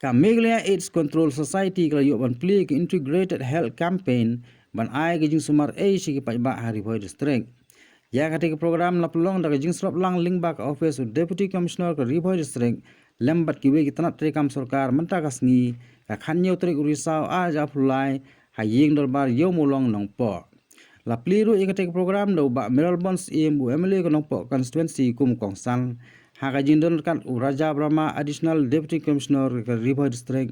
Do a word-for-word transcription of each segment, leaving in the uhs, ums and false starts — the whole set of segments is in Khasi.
Ka Meghalaya AIDS Control Society ka la ïoh ban plie ka Integrated Health Campaign ban ai ka jingsumar ei sha ki paidbah ha Ri Bhoi District. Ïa kata ka program la pynlong da ka jingsyrap lang lyngba ka office u Deputy Commissioner ka Ri Bhoi District lem bad kiwei ki tnat treikam sorkar mynta ka sngi ka khatñiew tarik u Risaw ar hajar arphew lai ha ïing dorbar Ïewmawlong Nongpoh. La plie ruh ïa kata ka program da u Bah Mayralborn Syiem, u M L A ka Nongpoh constituency kum u kongsan. Ha ka jingdon ryngkat u Raja Brahma, Additional Deputy Commissioner ka Ri Bhoi District,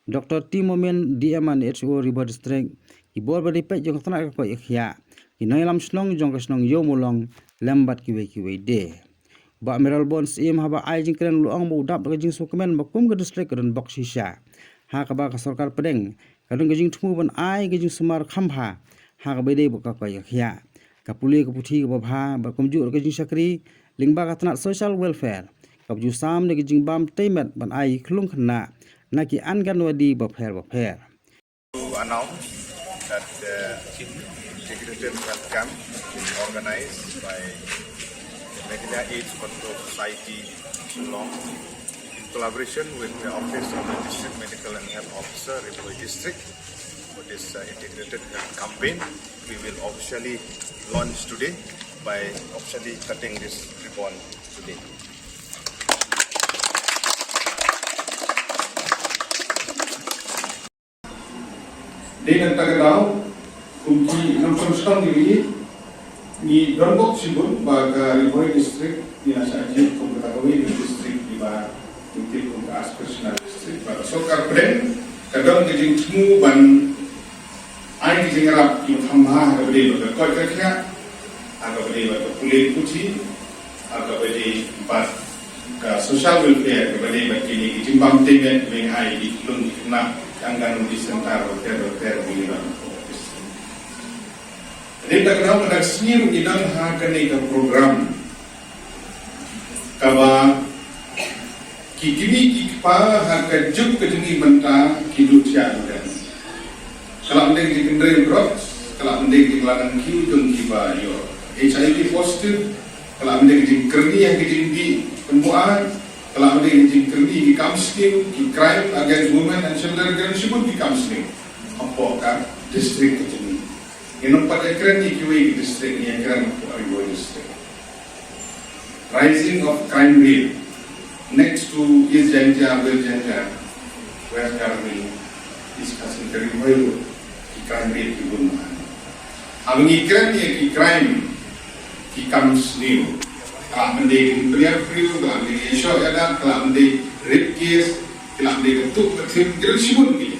Doctor T Momin, D M and H O Ri Bhoi District, ki bor ba dei peit jong ka tnat ka koit ka khiah, ki nongïalam shnong jong ka shnong Ïewmawlong lem bad kiwei kiwei de. Bah Mayralborn Syiem haba ai jingkren u la ong ba u dap da ka jingsngewkmen ba kum ka district ka don bok shisha, ha kaba ka sorkar pdeng ka don ka jingthmu ban ai ka jingsumar kham bha ha kaba dei bad ka koit ka khiah, ka pule ka puthi kaba bha bad kumjuh da ka jingshakri lyngba ka tnat social welfare kaba ju sam da ka jingbam tei met ban ai ki khyllung khynnah na ki Anganwadi bapher bapher. To announce that the Integrated Health Camp is organized by the Meghalaya AIDS Control Society, Shillong, in collaboration with the Office of the District Medical and Health Officer, Ri Bhoi District, for this uh, integrated health campaign. We will officially launch today by officially cutting this ribbon today. Dei na kata ka daw, kum ki nongshong shnong ngi, ngi don bok shibun ba ka Ri Bhoi District ngi la shah jied kum kata kawei ka district kiba ngi tip kum ka aspirational district. Ba ka sorkar pdeng ka don ka jingthmu ban ai ka jingïarap kiba kham bha ha kaba dei bad ka koit ka khiah, ha kaba dei bad ka pule puthi, ha kaba dei bad ka social welfare, kaba dei bad kine ki jingbam tei met, kaba ngi ai ki khyllung ki khynnah, ki Anganwadi center bapher bapher ba ngi don. Dei na kata ka daw mynta ka sngi ruh ngi don ha kane ka program kaba ki kmie ki kpa ha ka juk ka jong ngi mynta ki duh thiah ruh. Ka lah ban dei ka jingkynrei drugs, ka lah ban dei ka jingladan kiew jong kiba ïoh H I V positive, ka lah ban dei ka jingkyrni ha ka jingdih pynbuaid, ka lah ban dei ka jingkyrni ki kam sniew, ki crime against women and children, ki don shibun ki kam sniew hapoh ka district ka jong ngi. Ngi nym pat ïakren ïa kiwei ki district, ngi ïakren hapoh Ri Bhoi District. Rising of crime rate next to East Jaintia, West Jaintia, West Khasi Hills, East Khasi Hills, ka Ri Bhoi ruh ki crime rate ki bun bha. Haba ngi kren ïa ki crime, ki kam sniew, ka lah ban dei ka jingpynïap briew, ka lah ban dei ka shoh ïadat, ka lah ban dei rape case, ka lah ban dei ka tuh ka thim, ki don shibun ki.